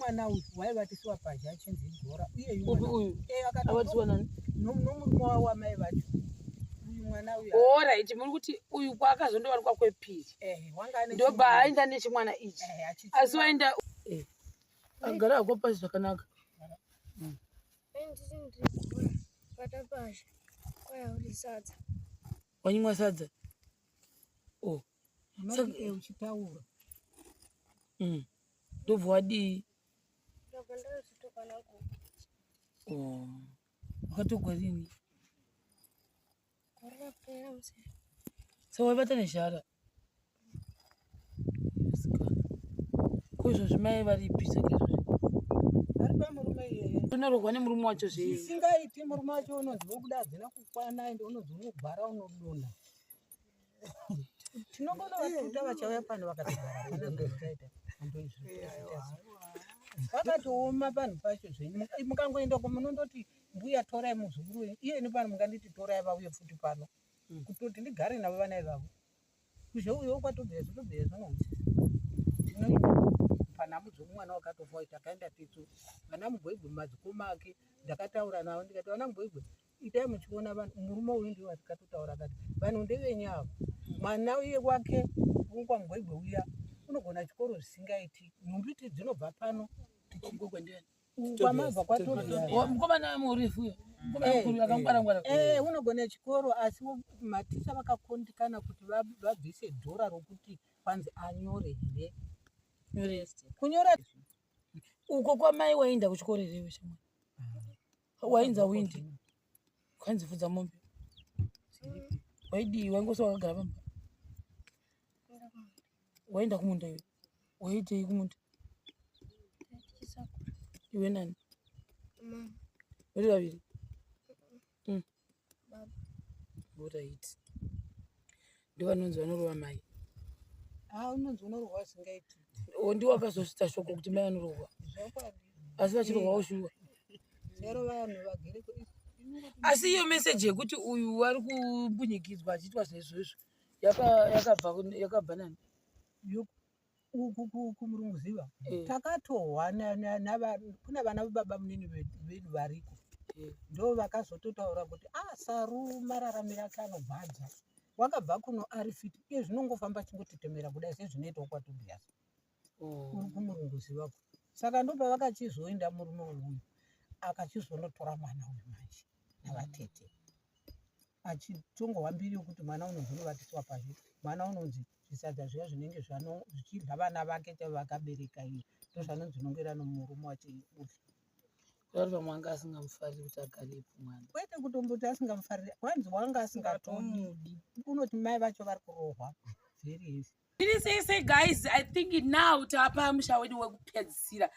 mwana uyu waivatisiwa pazhe achinzi igora uye Upi uyu? Avatisiwa nani? Nomurume wavo wamai vacho uyu mwana uyu. Orit, muri kuti uyu kwaakazondowanikwa kwepiri. Wanga ane Ndobva aenda nechimwana ichi. Asi waenda agara hako pasi zvakanaka. Ndiri ndirigora vata pasha kwayauri sadza. Wanyimwa sadza? Oh. Unoti uchitaura. Ndobva wadii? Ndabva ndazotokwa nagogo. Oh. Wakatogwa rini? Gore rapera musere. Saka waibata nezhara? Asikana. Ko izvozvi mai varipi saka izvozvi? Vari pamurume iyeye. Unorohwa nemurume wacho zvee. Zvisingaiti, murume wacho unonzi wokuda hadzina kukwana, ende unonzi unogwara unodonha. Tinongonovatuta vachauya pano vakatogara, hapana zvazvichaita. Pakatooma panhu pacho zvenyu. Mukangoenda uko munondoti mbuya torai muzukuru wenyu. Iyeni pano munganditi torai vauye futi pano. Kutoti ndigare navo vana ivavo. Kuzhe uyo kwatobveyo zvotobveyo zvinohwisisa. Tinoenda panhamo dzomwana wakatofa takaenda titsu. Vana mugwegwe madzikoma ake ndakataura navo ndikati vana mugwegwe itai muchiona vanhu, murume uyu ndiye watikatotaura akati vanhu ndevenyu ava. Mwana uye wake wekwaMugwegwe uya unogona chikoro zvisingaiti. Nhumbi dzinobva pano Mugwegwe ndiani? Kwamabva kwatobva. Mukomana murefu uyo. Mukomana mukuru akangwara ngwara. Unogona chikoro asi maticha vakakundikana kuti vabvise dhora rokuti kwanzi anyore here. Kunyora. Uko kwamai waenda kuchikoro here iwe shamwari? Wainza windi. Wainzi fudza mombe. Waidii? Waingoswa wakagara pamba? Waenda kumunda iwe? Waiitei kumunda? Iwe nani? Mama. Muri vaviri? Baba. Alright. Ndivanonzi vanorova mai. Ah, unonzi unorohwa zvisingaiti. Ndiwo wakazosvitsa shoko kuti mai vanorohwa. Zvokwadi. Asi vachirohwawo shuwa. Chero vanhu vagere Asi iyo meseji yekuti uyu wari kumbunyikidzwa achiitwa zvaizvozvo yakabva nani? Uku kumurunguziva takatohwa kuna vana vababa munini vedu variko, ndo vakazototaura kuti ah, Saru mararamiro ake anogwadza, wakabva kuno ari fiti, iye zvinongofamba achingotetemera kudai sezvinoitawo kwaTobias. Uri kumurunguzivako. Saka ndopavakachizoenda murume uyu akachizonotora mwana uyu manje navatete, achitongohwa mbiri yekuti mwana unonzi unovatiswa pazhe, mwana unonzi zvisadza zviya zvinenge zvichidya vana vake chaivo vakabereka iye ndozvanonzi unongera nomurume wacho udya. Vari pamwe anga asingamufariri kuti agarepo mwana. Kwete kutomboti asingamufariri, kwanzi wanga asingatomudi. Unoti mai vacho vari kurohwa very heavy. Ndiri sei sei guys, I think now tapa musha wedu wekupedzisira.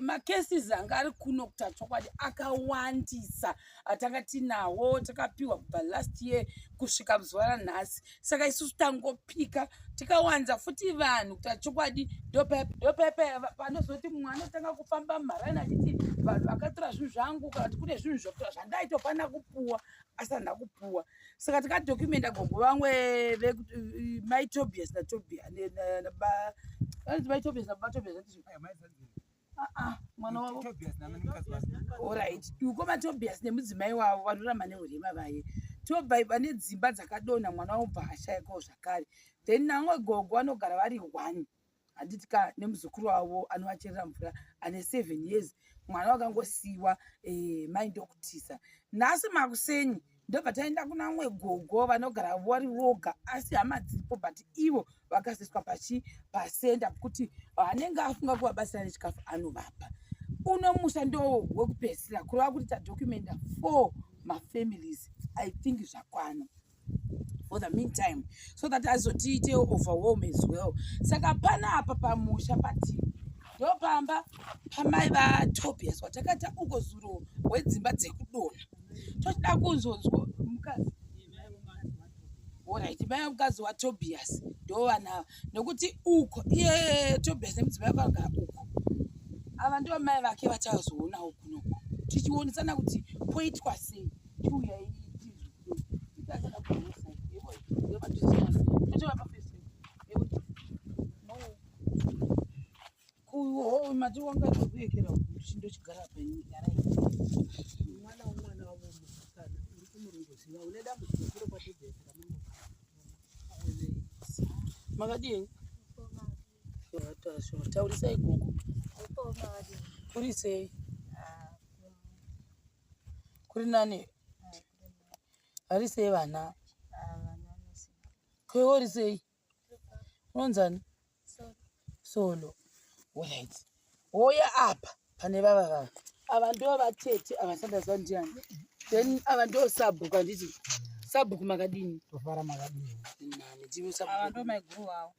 Macases anga ari kuno kuta chokwadi akawandisa atanga tinawo, takapiwa kubva last year kusvika muzuva ranhasi. Saka isusu tangopika tikawanza futi vanhu kuta chokwadi, ndopepe panozoti mumwe anotanga kufamba mumharani achiti vanhu vakatora zvinhu zvangu, kana kuti kune zvinhu zvandaitofanira kupuwa asi handina kupuwa. Saka tikadhokumenda gogo vamwe mai Tobias naTobias vanonzi mai Tobias nababa Tobias, mwana wavo. Alright, ukoma Tobias nemudzimai wavo vanoramba neurema vaye, tobva vane dzimba dzakadonha, mwana wavo bva ashaikawo zvakare. Then namwe gogo vanogara vari one, handiti ka, nemuzukuru wavo anovacherera mvura ane 7 years, mwana wakangosiyiwa mai ndokutiza. Nhasi makuseni ndobva taenda kuna mwe gogo vanogara vari voga, asi hama dziripo, but ivo vakazoiswa pachi pasenda kuti anenge afunga kuvabatsira nechikafu anovapa. Uno musha ndo wekupedzisira, kureva kuti tadocumenta 4 mafamilies. I think zvakwana for the meantime, so that azotiite overwhelm as well. Saka panapa pamusha patiri ndopamba pamai vaTobias watakaita uko zuro wedzimba dzekudonha. Tochida kuzonzwa mukadzi. Alright, mai mukadzi waTobias ndo vana, nekuti uko iye Tobias nemudzimai wake vanogara uko, ava ndo mai vake vachazoonawo kunoko, tichionesana kuti poitwa sei. Chiuyai. Iwo mati wanga wekuyekera ndochigara apa ini. Mwana womwana wavo musikana uri kumurunguziva une dambudziko kuri kwatibvesera Makadii? Taurisai gogo. Kuri sei? Kuri nani? Vari sei vana? Kwewe uri sei? Unonzani? Solo. Alright. Woya apa pane vava vava. Ava ndo vatete ava sandaziva ndiani. Then ava ndo sabhuku handiti? Sabhuku makadini? Tofara makadini. Nani ndimi sabhuku. Ava ndo maiguru vavo.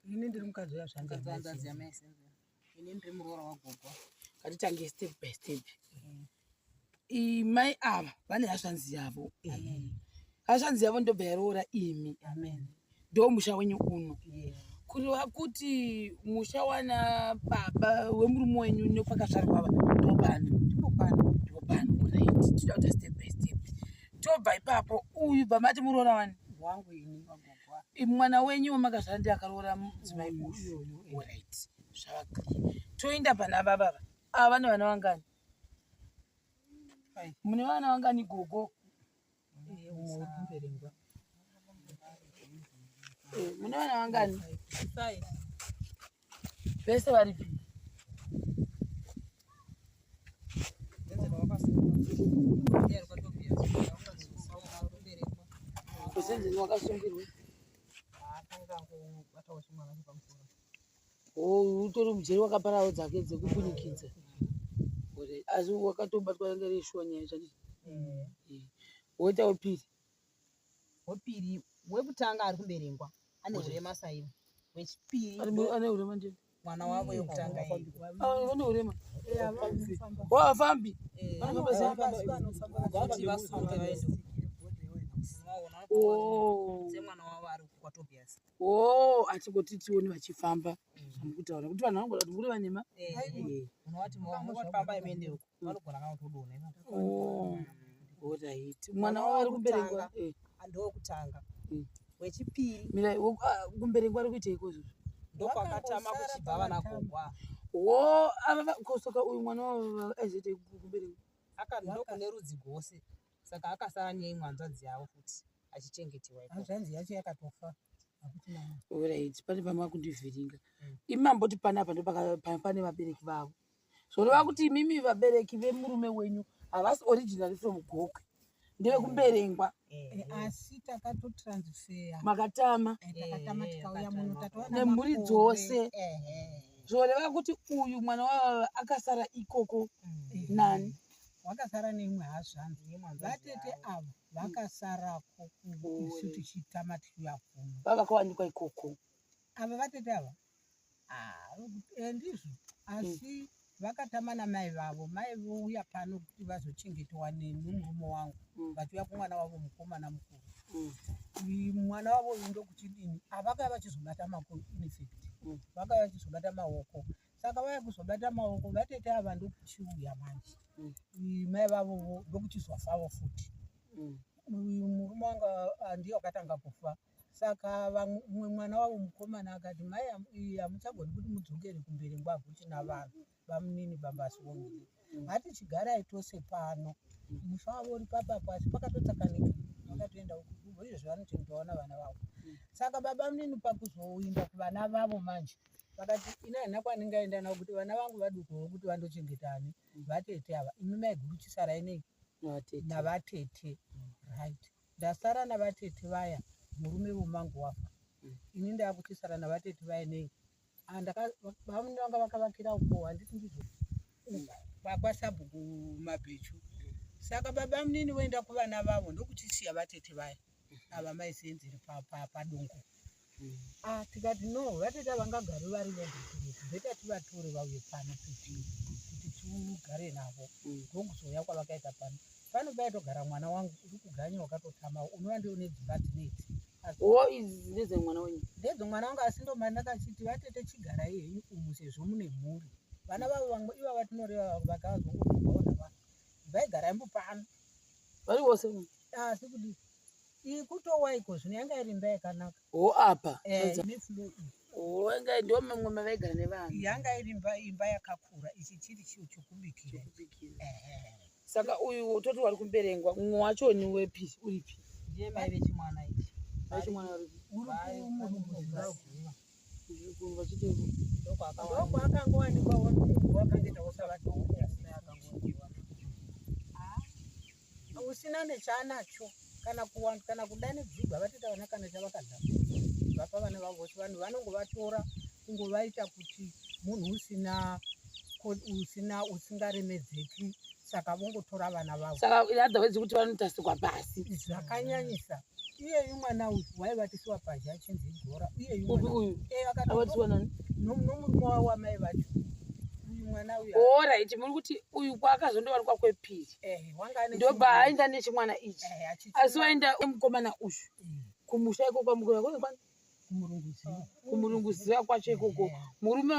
Ini ndiri mukadzi Mukadzi wanzadzi yamai Senzeni. Ini ndiri muroora wagogo. Ngatitange step by step. Mai ava vane hazvanzi yavo. Hazvanzi yavo ndobva yaroora imi. Amen. Ndo musha wenyu uno. Yeah. Kureva kuti musha wana baba wemurume wenyu nekwakazvarwa ava ndo pano. Ndipo pano. Ndipo pano. Right. Tinoda kuita step by step. Tobva ipapo uyu bva mati muroora wani? Wangu ini wagogo. Mwana wenyu wamakazvara ndiye akaroora mudzimai uyu. Uyoyo. Alright. Zvava clear. Toenda pana baba ava. Ava vane vana vangani? Five. Mune vana vangani gogo? Umwe uri kumberengwa. Mune vana vangani? Five. Vese varipi? Senzeni wakasungwa. Ndiye ari kwaTobias. Wakasungwa. Kusenzeni wakasungirwe. Akanga angobatawo chimwana chepamusoro. Oh, utori mujeri wakaparawo dzake dzekupunikidza. Alright. Asi wakatobatwa yanga iri shuwa nyaya zvadii? Woita wepiri. Wepiri wekutanga ari kumberengwa ane urema saivo. Wechipiri Ane urema ndiye. mwana wavo yekutanga iyi. Ah, vane urema. Wavafambi. Vanofamba sei? Kuti vasunge vaende. Unovaona Oh. semwana wavo ari kwaTobias. Oh, atingoti tione vachifamba. Zvamukutaura kuti vanhu vanogona kuti muri vanema. Unovati mungoti muende uko vanogona kana kutodonha ipapo. Oh. Alright. Mwana wavo ari kumberengwa. Ndowekutanga. Wechipiri Mira, kumberengwa ari kuitei izvozvo? ndokwakatama kuchibva vana gogo. Wo, ava kosoka uyu mwana wavo aizoitei kumberengwa? Ndokune rudzi gwose saka akasara neimwe hanzvadzi yavo futi achichengetiwa ikoko. Hanzvadzi yacho yakatofa. Hakuchina munhu. Alright, pane pamaakundivhiringa. Imi mamboti panapa pane vabereki vavo. Zvoreva kuti imimi vabereki vemurume wenyu havasi originally from Gokwe. Ndevekumberengwa. Asi takatotransfer. Makatama. Takatama tikauya muno tatowana Nemhuri makore. dzose. Zvoreva kuti uyu mwana wavo akasara ikoko nani? Wakasara neimwe hazvanzi. Vatete ava vakasarako isu tichitama tichiuya kuno. Vavakawanikwa ikoko. Ava vatete ava ndizvo asi vakatama namai vavo. Mai vouya pano kuti vazochengetwa neni murume wangu. Vachiuya kumwana wavo mukomana mukuru. Mwana wavo uyu ndokuchidini avakauya vachizobata maoko in fact. Vakauya vachizobata maoko. Saka vauya kuzobata maoko vatete ava ndokuchiuya manje. Mai vavovo ndokuchizofavo futi. Murume wangu ndiye wakatanga kufa. Saka mumwe mwana wavo mukomana akati mai hamuchagoni kuti mudzokere kumberengwa hakuchina vanhu bamunini bambasiwongire. Ngatichigarai tose pano. Musha wavo uri papapo asi pakatotsakanika. Vakatoenda uko izvezvi vanochengetwa navana vavo. Saka baba munini pakuzoinda kuvana vavo manje vakati ini handina kwandingaenda navo kuti vana vangu vadukuwo kuti vandochengetani vatete ava. Imi maiguru chisarai nei navatete. Right. Ndasara navatete vaya murume vomangu wafa. Ini ndakuchisara navatete vaya nei. Bamunini vanga vakavakira uko handiti ndizvo kwasabhuku mabhechu. Saka baba munini voenda kuvana vavo ndokuchisiya vatete vaya ava maisenzeri padongo. Tikati no vatete vangagari vari voga kuretu beta tivatore vauye pano kuti tigare navo. Ndokuzouya kwavakaita pano. Pano paitogara mwana wangu uri kuganya wakatotama unova ndiwo nedzimba dzinedzi. Oh, idzi ndedzemwana wenyu. Ndedzemwana wangu asi ndomari ndakachiti vatete chigarai henyu umu sezvo mune mhuri. Vana vavo vamwe ivava tinoreva vakazongobvawo nava. Vaigarai mupano. Vari vose. Asi kuti iyi kutowa iko zvino yanga iri imba yakanaka. Oh, apa. Ine floor iyi. Wanga ndo mamwe mavaigara nevanhu. Yanga iri imba imba yakakura ichi chiri chiyo chokubikira. Chekubikira. Saka uyu toti wari kumberengwa mumwe wacho ni wepi uripi? Ndiye mai vechimwana ichi. Mai vechimwana uripi? Uri kumurunguziva. Ndokwakangowanikwa wakangoita usavatoasina akangowanikwa. Usina nechaanacho kana kuwanda kana kudanidzigwa vatete vana kana chavakadya vapa vana vavo vose vanhu vanongovatora kungovaita kuti munhu usina usina usingaremedzeki saka vongotora vana vavo saka in other words kuti vanotasikwa pasi zvakanyanyisa iyeyu mwana uyu waivatisiwa pazhe achinzi igora iyeyu upi uyu eh, avatisiwa nani nomurume wavo wamai vacho uyu mwana uyu orit muri kuti uyu kwaakazondowanikwa kwepiri eh, wanga ane ndobva aenda nechimwana ichi eh, asi waenda mukomana uyu kumusha ikoko kwamukoma kumurunguziva kumurunguziva kwacho ikoko murume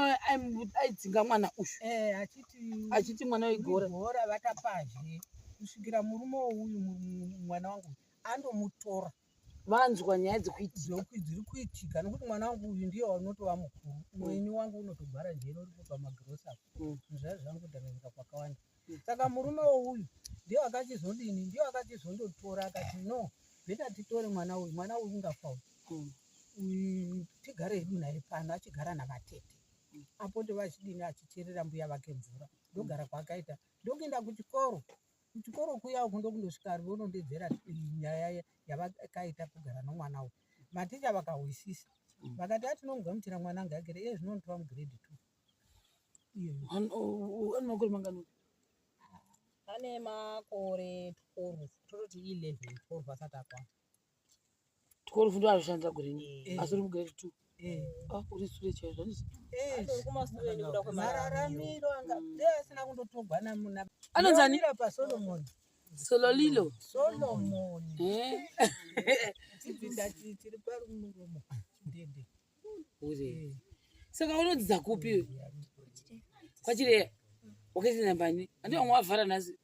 aidzinga mwana uyu eh, achiti achiti mwana wegora gora vatapazhe kusvikira murume uyu mwana wangu andomutora vanzwa nyaya dzikuitika dziri kuitika nokuti mwana wangu uyu ndiye unotova mukuru ini wangu unotogwara njere uripo pamagirosa zvai zvangu ndakanyika kwakawanda saka murume wouyu ndiye akachizodini ndiye akachizondotora akati no beta titore mwana uyu mwana uyu ungafa uyu uyu tigare hedu naye pano achigara navatete apote vachidini achicherera mbuya vake mvura ndogara kwaakaita ndokuenda kuchikoro kuchikoro kuya uku ndokundosvika vonondedzera nyaya yavakaita kugara nomwana uyu maticha vakahwisisa vakati atinomugamuchira mwana ngagere iye zvino unotova mugrade 2 iyoyo ane makore mangani ane makore 12 tototi 11 12 asati akwana 12 ndo azoshandisa gore ino Eh. asi uri mugrade 2 Eh. Ah, uri sure chaizvo handiti Eh, Atori kumasure nekuda kwemararamiro mararamiro anga dei asina kundotogwa namuna Anonzi ani? pasolomoni sololilo solomoni Eh. chipinda chiri pamuromo chindende Ure. Saka unodzidza kupi? Kwachireya. Wakaita nambani? Andi vamwe wavhara nhasi.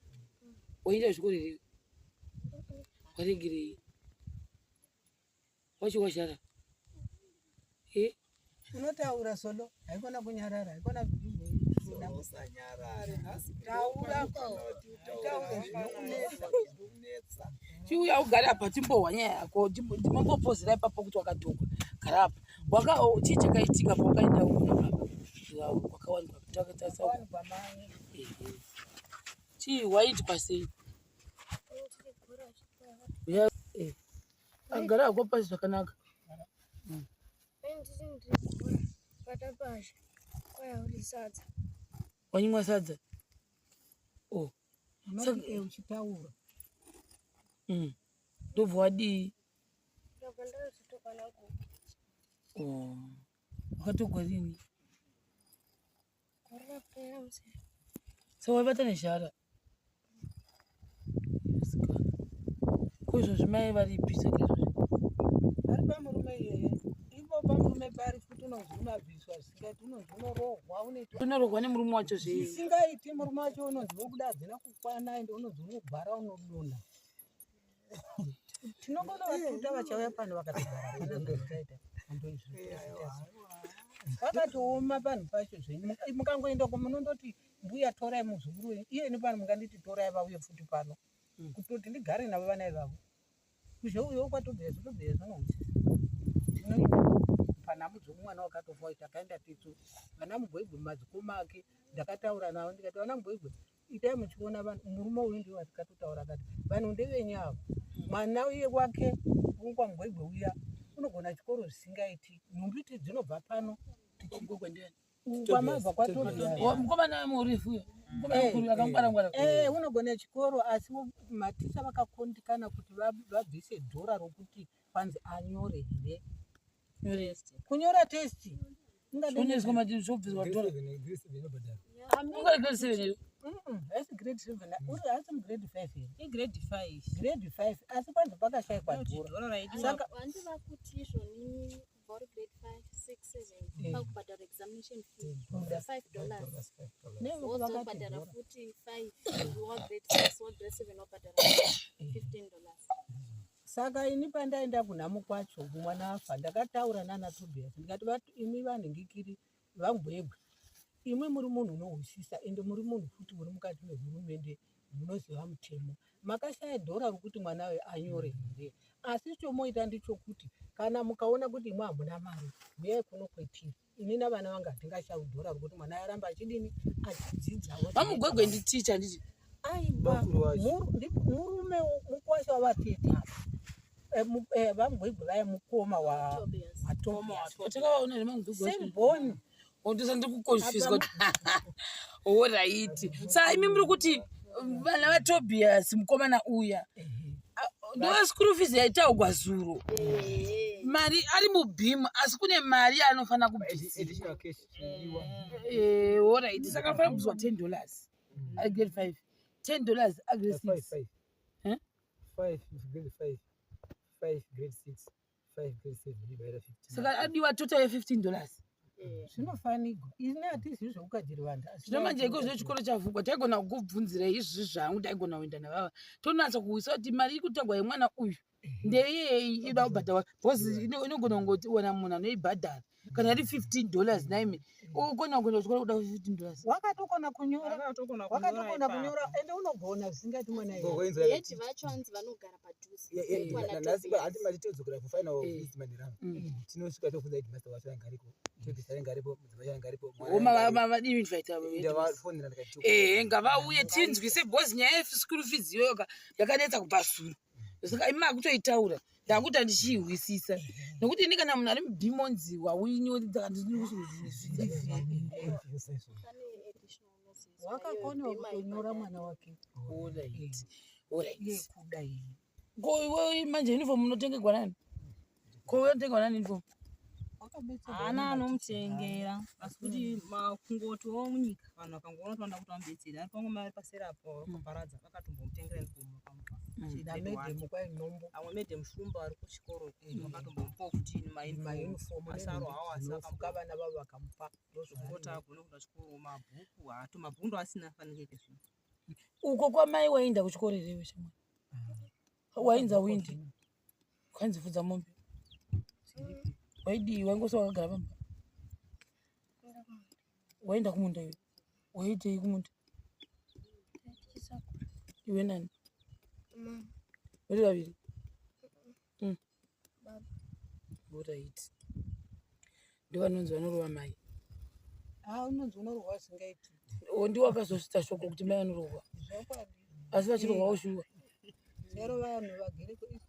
Waenda kuchikoro here? Waregerei? Wacho washara. Eh? Unotaura solo, haikona kunyarara, haikona Usanyarare nhasi Taura. taura zvinokunetsa. zvinokunetsa. Chiuya ugare apa timbohwa nyaya yako. Timongopozera ipapo kuti wakadhokwa. Gara apa. Waka oh, chii chakaitika pawakaenda kuna baba? Wakawanikwa takatarisa. Wanikwa mai. Chii waitwa sei? Uya eh. Agara hako pasi zvakanaka. Ndiri ndiri patapasha kwaya uri sadza. Wanyimwa sadza? Oh. Unoti eh, uchitaura. Ndobva wadii? Ndabva ndazotokwa nagogo. Oh. Wakatogwa rini? Gore rapera musere. So waibata nezhara? Asikana. Ko izvozvi mai varipi saka izvozvi? Ari pamurume iyeye. Ipo pamurume pari futi unonzi unabviswa zvisingaiti unonzi unorohwa unoitwa Unorohwa nemurume wacho zvee. zvisingaiti murume wacho unonzi wokuda hadzina kukwana ende unonzi unogwara unodonha. Tinongonovatuta vachauya pano vakatogara hapana zvazvichaita. Pakatooma panhu pacho zvenyu mukangoenda uko munondoti mbuya torai muzukuru wenyu iyeni pano munganditi torai vauye futi pano kutoti ndigare navo vana ivavo kuzhe uyo kwatobveya zvotobveya zvinohwisisa tinoenda panhamo dzomwana wakatofa uyu takaenda titsu vana mugwegwe madzikoma ake ndakataura navo ndikati vana mugwegwe itai muchiona vanhu murume uyu ndiwo akatotaura akati vanhu ndevenyu ava mwana uye wake wekwamugwegwe uya unogona chikoro zvisingaiti nhumbi dzinobva pano Mugwegwe ndiani? kwamabva kwatobva Oh, mukomana murefu uyo. Mukomana Eh, mukuru akangwara ngwara. Eh, unogona chikoro asi maticha vakakundikana kuti vabvise dhora rokuti kwanzi anyore here kunyora testi Zvioneswa mati zvobviswa dhora. Ungari grade 7 here? Haisi grade 7 uri haisi mugrade 5 here Igrade 5. Grade 5 asi kwanzi pakashaikwa dhora Dhora raidiwa. Saka Vanti vakuti izvoni kubva uri grade 5 6 7 pakubhadhara examination fee $5 wozobhadhara futi 5 wa grade 6 wa grade 7 wabhadhara $15. Saka ini pandaenda kunhamo kwacho mwana afa ndakataura nana Tobias ndikati imi vanhingikiri vangwegwe imwi muri munhu unohwisisa ende muri munhu futi uri mukati mehurumende munoziva mutemo makashaya dhora rokuti mwana uyu anyore here asi chomoita ndichokuti kana mukaona kuti imwi hamuna mari huyai kuno kwetiri ini navana vangu hatingashawi dhora rokuti mwana aramba achidini achidzidzawo vamugwegwe nditicha handiti aiwa murume mukwasha wavatete apa eh, eh, vamugwegwe vaya mukoma watokavaona here mamugwegwe ondisa ndiri kuconfuswa orit sa imi muri kuti vana vatobias mukomana uya ndo school fees yaitaugwa zuro mari ari mubhimu asi kune mari yaanofanira kubvisa orit saka anofanira kubviswa 10 dollars ari grade 5 10 dollars agrade 6 saka adiwa total ye 15 dollars zvinofanigwa ini hatizivi zvekukajiri vanhu zvino manje iko zvino chikoro chavhugwa taigona kukubvunzirai izvizvi zvangu taigona kuenda navava tonatsa kuhwisa kuti mari iri kutangwa yemwana uyu ndeyei inoda kubhadharwa because inogona kungowana munhu anoibhadhara kana iri 15 dollars naimi ukona kuenda kuchikoro kuda 15 dollars wakatokona kunyora wakatokona kunyora ende unogona zvisingaiti mwana iye vacho hanzi vanogara nhasi hanti mati todzokera kufinal visit manheru tinosvika tobvunza headmaster wacho anga ariko tobvisa anga aripo mudzimai anga aripo ndavafonera ndikati ehe ngavauye tinzwise because nyaya yeschool fees iyoyo ka yakanetsa kubva zuro saka imi makutoitaura ndakuti handichiihwisisa nekuti ini kana munhu ari mubhimonzi wauinyori Wakakona kutonyora mwana wake. Alright. Alright. Iye kuda iyi. Ko iwe manje uniform unotengegwa nani? Ko iwe unotengegwa nani uniform? Wakabetserwa Haana nematicha. anomutengera asi kuti makungotiwo munyika vanhu vakangoona kuti vanoda kuti vamubetsere ari pamwe mari paseri apo vakaparadza vakatombomutengera uniform vakamupa Namedhemu kwai nhombo. Amwe medhemu shumba vari kuchikoro vakatombomupawo futi mauniform Mauniform asaro hawo asi dzinofuka vana vavo vakamupa. Ndozvokoti agone kuenda chikoro mabhuku haato mabhuku ndo asina fanike zvino. Uko kwamai wainda kuchikoro here iwe shamwari? Wainza windi. Wainzi fudza mombe. Waidii waingosi wakagara pamba? Waenda kumunda iwe. Waiitei kumunda? Iwe nani? Mama. Muri vaviri? Baba. Alright. Ndivanonzi vanorova mai. Ah, unonzi unorohwa zvingaiti. O ndiwo akazosvitsa shoko kuti mai vanorohwa. Zvokwadi. Asi vachirohwawo shuwa. Chero vanhu vagere ku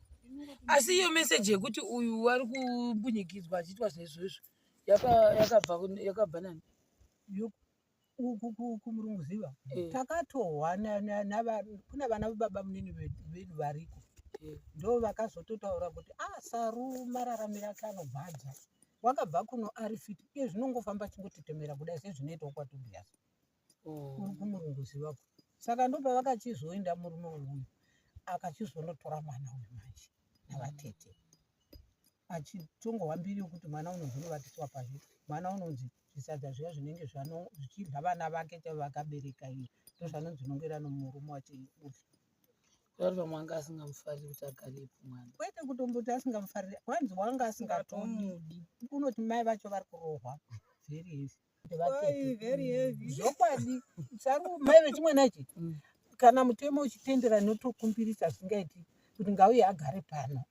Asi iyo message yekuti uyu wari kumbunyikidzwa achiitwa zvaizvozvo yaka yakabva yakabva nani? Uku kumurunguziva Eh. takatohwa kuna vana vababa munini vedu variko ndo vakazototaura kuti ah saru mararamiro ake anogwadza wakabva kuno ari fiti iye zvinongofamba achingotetemera kudai sezvinoitawo kwatobias uri kumurunguzivako saka ndopavakachizoenda murume uyu akachizonotora mwana uyu manje navatete achitongohwa mbiri yokuti mwana unonzi unovatiswa pazhe mwana unonzi zvisadza zviya zvinenge zvichidya vana vake chaivo vakabereka iyo ndozvanonzi nongera nomurume wacho udya Vari pamwe anga asingamufariri kuti agarepo mwana. Kwete kutomboti asingamufariri kwanzi wanga asingatomudi unoti mai vacho vari kurohwa very heavy Oi, very heavy. Zvokwadi saru mai vechimwana ichi kana mutemo uchitendera notokumbirisa zvisingaiti kuti ngauye agare pano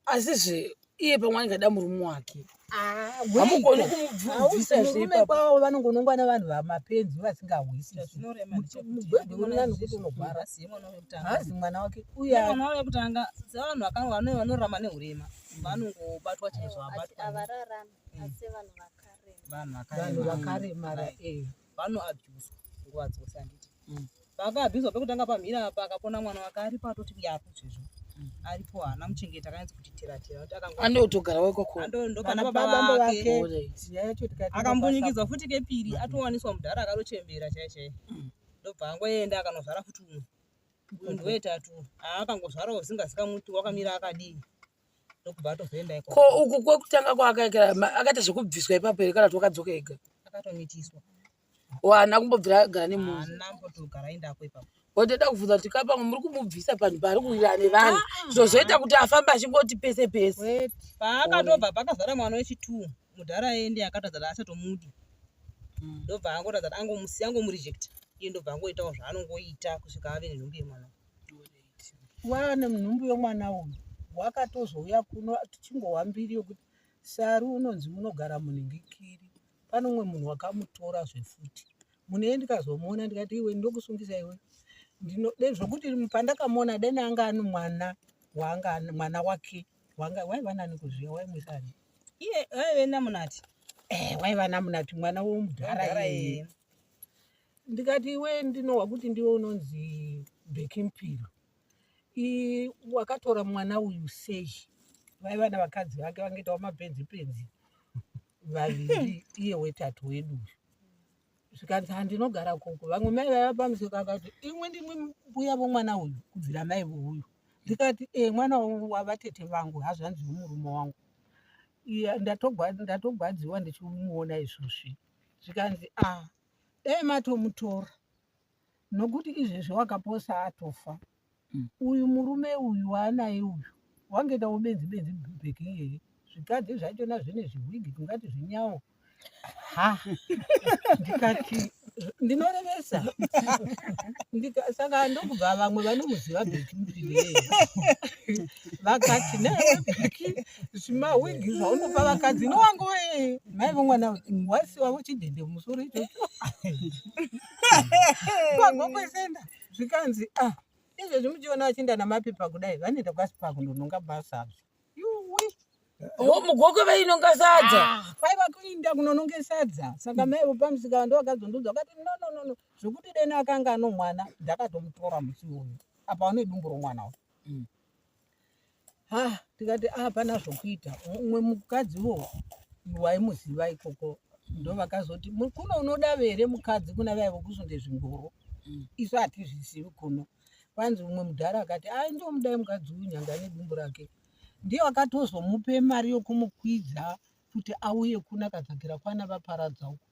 Asizve iye pamwe anenge ada murume wake. Ah, Hamugoni weiko. kumubvisa Hausi zve murume ipapo. kwavo vanongonongwa navanhu vamapenzi vasingahwisisi Zvinorema ndechekuti mugwegwe uri nani kuti unogwara haasi mwana wekutanga. haazi mwana wake uye Mwana wekutanga sevanhu vanorarama nehurema vanongobatwa chaizvo vabatwa. Havararami asi vanhu vakarema. Vanhu vanhu vakaremara. vakaremara eh. Vanoabhuswa nguva dzose handiti. Paakaabhuswa pekutanga pamhira apa akapona mwana wake aripo atoti yapo izvezvo. Aripo haana muchengeti akanyatsa kuti tera tera kuti akango Anotogara wekoko. Ando ndopana Pana baba baba vake. vake Alright. nyaya yacho tikati Akambunyikidzwa futi kepiri atowaniswa mudhara akatochembera chaiye chaiye. Ndobva angoenda akanozvara futi umwe. Uyu ndowetatu. Aakangozvarawo zvisingazikamwi wakamira akadii. Ndokubva atozoenda ikoko. Ko uku kwekutanga kwaakaita akaita zvekubviswa ipapo here kana kuti wakadzoka ega? Akatomitiswa. Haana kumbobvira agara nemunhu. Haana kumbotogara aendako ipapo. Watoda kubvunza kuti kapamwe muri kumubvisa panhu paari kuwirana nevanhu ah. zvozoita kuti afambe achingoti pese pese. Paakatobva pakazara mwana wechitwo mudhara ende akatadza kuti achatomudi hmm. ndobva angotadza kuti angomusiya angomurejecta iye ndobva angoitawo zvaanongoita kusvika ave nenhumbu yemwana wane nhumbu yomwana uyu wakatozouya kuno tichingohwa mbiri yokuti Saru unonzi unogara munhingikiri pane umwe munhu wakamutora zvefuti munhu iye ndikazomuona ndikati iwe ndokusungisa iwe ndinode zvokuti pandakamuona deni anga ane mwana waanga mwana wake wanga waiva nani kuzviya waimwisa ani iye waive namunati eh waiva namunati mwana womudhara iye ndikati iwe ndinohwa kuti ndiwe unonzi bekimpilo wakatora mwana uyu sei vaiva navakadzi vake vangaitawo mapenzi penzi vaviri iye wetatu wedu uyu zvikanzi handinogara koko vamwe mai vaiva pamusika vakati imwe ndimwe mbuya vomwana uyu kubvira mai vouyu ndikati e mwana wavatete vangu hazvanzi yomurume wangu ndatogwadziwa ndichimuona izvozvi zvikanzi a ah, dai matomutora nokuti izvezvi wakaposa atofa mm. uyu murume uyu waanaye uyu wangaita ubenzi benzi bheki iyeye zvikadzi zvachona zvine zviwigi kungati zvinyawo ha ndikati ndinorevesa saka ndokubva vamwe vanomuziva bheki mupiriyeye vakati newe bheki zvimawigi zvaunopa vakadzi nowangoe mai vomwana wasiwa vochidhende mumusoro ichocho kwagokwesenda zvikanzi ah izvezvi muchiona vachienda namapepa kudai vanoenda kwasipa kundononga basa yuwi Oh, mugokwe vainonga sadza ah, kwaiva kuinda kunononge sadza saka mai vopamusika ndo vakazondiudza vakati no no no no zvekuti dena akanga ano mwana ndakatomutora musi uyu apa une dumbu romwana uyu mm. Ha tikati ah pana zvokuita umwe mukadzi wo waimuziva ikoko ndovakazoti kuno unoda here mukadzi kuna vaya vokusunde zvingoro mm. isu hatizvizivi kuno kwanzi umwe mudhara akati ai ndomudai mukadzi uyu nyange ane dumbu rake ndiye akatozomupe mari yokumukwidza kuti auye kuna akadzakira kwana vaparadza uko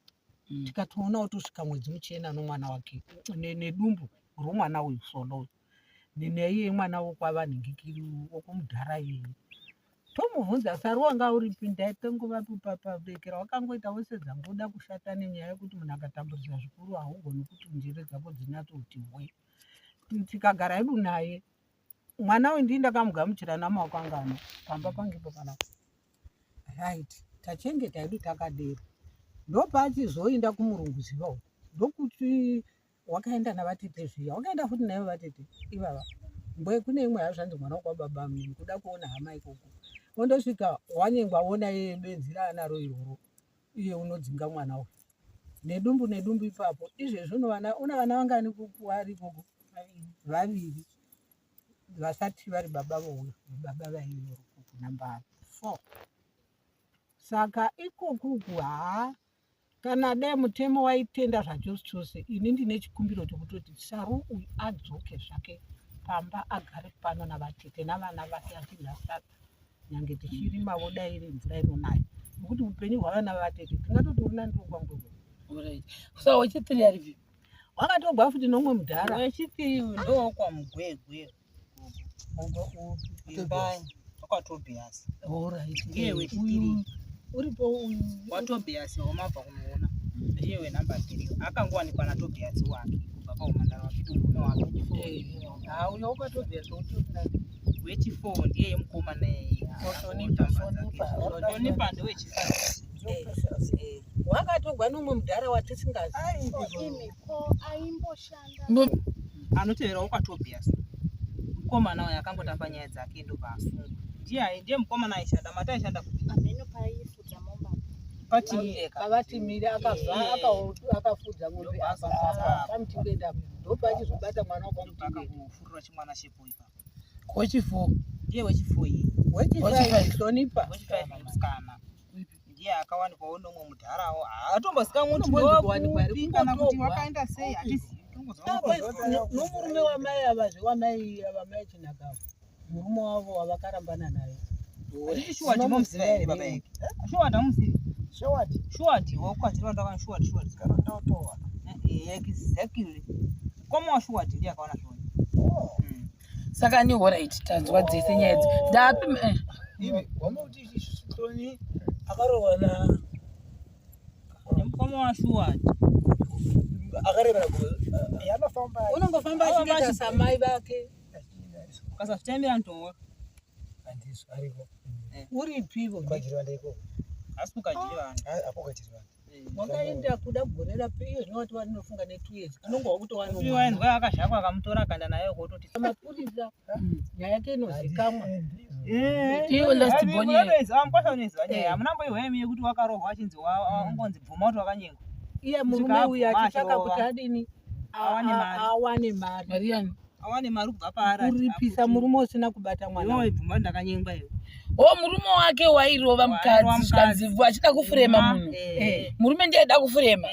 mm. tikatoona otosvika mwedzi muchena nomwana wake nedumbu romwana uyu solo uyu neiye mwana wokwavanhingikiri wokumudhara iyeye tomubvunza saru wanga uripi ndaitongova pabekera wakangoita wose dzangoda kushata nenyaya yekuti munhu akatambudzika zvikuru haugoni kuti njere dzako dzinyatsoti hwe tikagara hedu naye mwana uyu ndii ndakamugamuchira namaoko anga ano pamba pangepo panapa right tachengeta hedu takadero ndopaachizoenda kumurungu ziva uku ndokuti wakaenda navatete zviya wakaenda futi naivo vatete ivava mbwe kune imwe hazvanzi mwana wakwababa mnini kuda kuona hama ikoko ondosvika wanyengwa ona iye benzi raanaro iroro iye unodzinga mwana uyu nedumbu nedumbu ipapo izvezvi unovana una vana vangani kuari ikoko vaviri vasati vari baba vouyu baba vaive number four saka ikokuku haa Kana dai mutemo waitenda zvachose chose ini ndine chikumbiro chekutoti Saru uyu adzoke zvake pamba agare pano navatete navana vake achidya sadza nyange tichirimavo dai iri mvura inonaya nokuti upenyu hwavana vatete tingatoti uri nani kwangu so wechithree aripi wakatogwa futi nomwe mudhara wechithree ndowokwamugwegwe kwatobias ndiye wechipiri uripo uyu watobias wamabva kunoona ndiye wenumber three akangowanikwa natobias wake kubva paumhandara wake tomurume wake eh, uyo wokatobias wechifour ndiye yemukomana iyeyonipa ndewechifaive eh, wakatogwa nomwe mudhara watisingazivi Anoteverawo kwaTobias mukomana uyo akangotamba nyaya dzake ndobva asungwa. Ndiye ndiye mukomana aishanda mati aishanda kupi? Hameno paaifudza mombe apa. Patimire ka. Pavatimire akabva akafudza mombe apa pamutingenda ndopaachizobata mwana wekwamutingenda. Akangofurira chimwana chepo ipapo. Wechifour. Ndiye wechifour iye. Wechifive Sonipa. Wechifive musikana. Ndiye akawanikwawo nomwe mudharawo. Haatombozika kuti Unombonzi kuwanikwa here? ndokupi kana kuti Kungotogwa. wakaenda sei hatizivi. Tongozwa Nomurume wamai avazve wamai ava mai Chinaka ava. Murume wavo wavakarambana naye. Handiti shuwa tinomuziva here baba yake? Shuwa tamuzivi. Showati. Shuwa ndiwo kwatiri vanhu vakani shuwa shuwa. Kana ndotowa. Eh, exactly. Mukoma waShuwati ndiye akaona Hloni. Saka ni horait tanzwa dzese nyaya idzi. Ndapi eh. Ivi wamauti Hloni akarohwa na Nemukoma waShuwati. akarevera Yanofamba. Unongofamba achiita samai vake. Ukasazvitambira ntowa. Handizvo ariko. Uripivo. Kwajirwanda ikoko. Asi kukajirwanda. Apo kukajirwanda. Wakaenda kuda gore rapi iyo zvino wati wanofunga ne 2 years unonga wakutowana Uyu wainzwa akazhakwa akamutora akaenda naye kototi mapurisa nyaya yake inozikamwa. Iyo last born ye. Mukwasha unoiziva nyaya hamuna mboihwa imi yekuti wakarohwa achinzi ungonzi bvuma kuti wakanyengwa. Iye murume uyu achitsvaka kuti adini Awane mari. awane mari. Mari yani. Awane mari kubva paari Kuripisa murume usina kubata mwana. Iwe waibvuma kuti ndakanyengwa iwe. O murume wake wairova Wairova mukadzi zvikanzi achida kufurema munhu. Murume ndiye aida kufurema.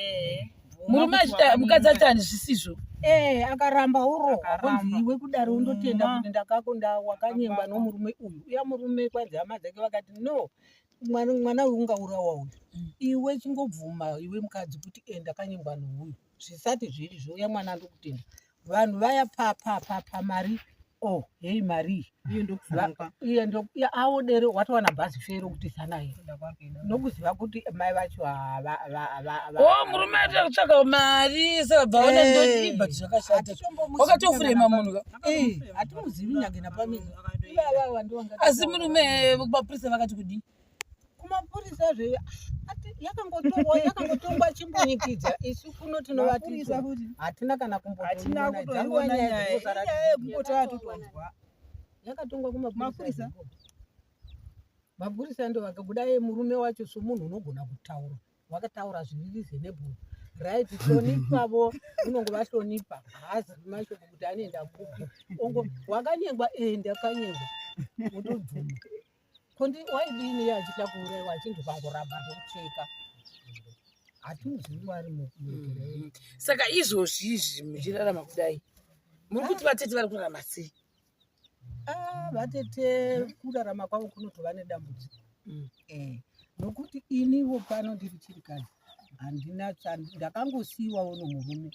Murume achida mukadzi achiti handizvisizvo. Eh, akaramba urohwa Akaramba. kunzi iwe kudaro undotenda Mm. kuti ndakakunda wakanyengwa nomurume uyu. Uya murume kwanzi hama dzake vakati no mwana mwana uyu ungaurawa uyu. Iwe chingobvuma iwe mukadzi kuti eh ndakanyengwa nouyu. Zvisati zviri zvo uya mwana ndokutenda. Vanhu vaya pa pa pa pa mari oh hei mari Iye ndokufunga. iye ndo iye aodere watowana bhazi fero kuti zanaye nokuziva kuti mai vacho hava O murume achida kutsvaka mari saka bvaona ndoti but zvakashata. Wakatofurema munhu ka. Hatimuzivi nyange napamiri ivava ndovanga Asi murume mapurisa vakati kudii? Kumapurisa zve yakangotongwa yakangotongwa chimbonyikidza isu kuno tinovati hatina kana Hatina kumbotoiona kutoiona nyaya. Inyaya yekungoti atotonzwa. Yakatongwa Mapurisa? kumapurisa. Mapurisa ndo vakabuda murume wacho somunhu unogona kutaura wakataura zviri reasonable right hlonipavo unongova hlonipa haazivi mashoko kuti anoenda kupi ongo wakanyengwa e ndakanyengwa wotobvuma kondi waidini iye achida kuuraiwa achinzi ukangoramba ndokucheka hatimuzivi wari mugerei. Saka izvozvi izvi muchirarama kudai. Muri kuti vatete vari kurarama sei? Ah, vatete kurarama kwavo kunotova nedambudziko. Eh, nokuti iniwo pano ndiri chirikadzi handina ndakangosiyiwawo nomurume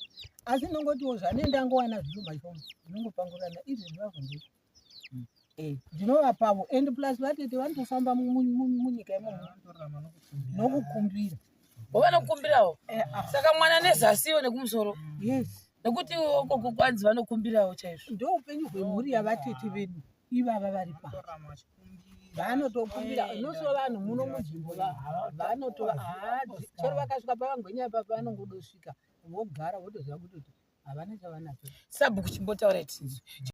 asi ndinongotiwo zvane ndangowana zvishoma shoma ndinongopangurana izvi zvavhundika. Eh, ndinovapavo and plus vatete vanotofamba munyika imomo nokukumbira. Vanokumbirawo. Eh, ah, Saka mwana nezasiwo nekumusoro. Yes. Nekuti ukoko kwanzi vanokumbirawo chaizvo. Ndo upenyu hwemhuri yavatete vedu ivava vari pa vanotokumbira nosiwo vanhu muno munzvimbo vanotova chero vakasvika pavangwenya ipapo vanongodosvika vogara votoziva kutoti havana chavanacho. Sabhuku chimbotaura tinzwe.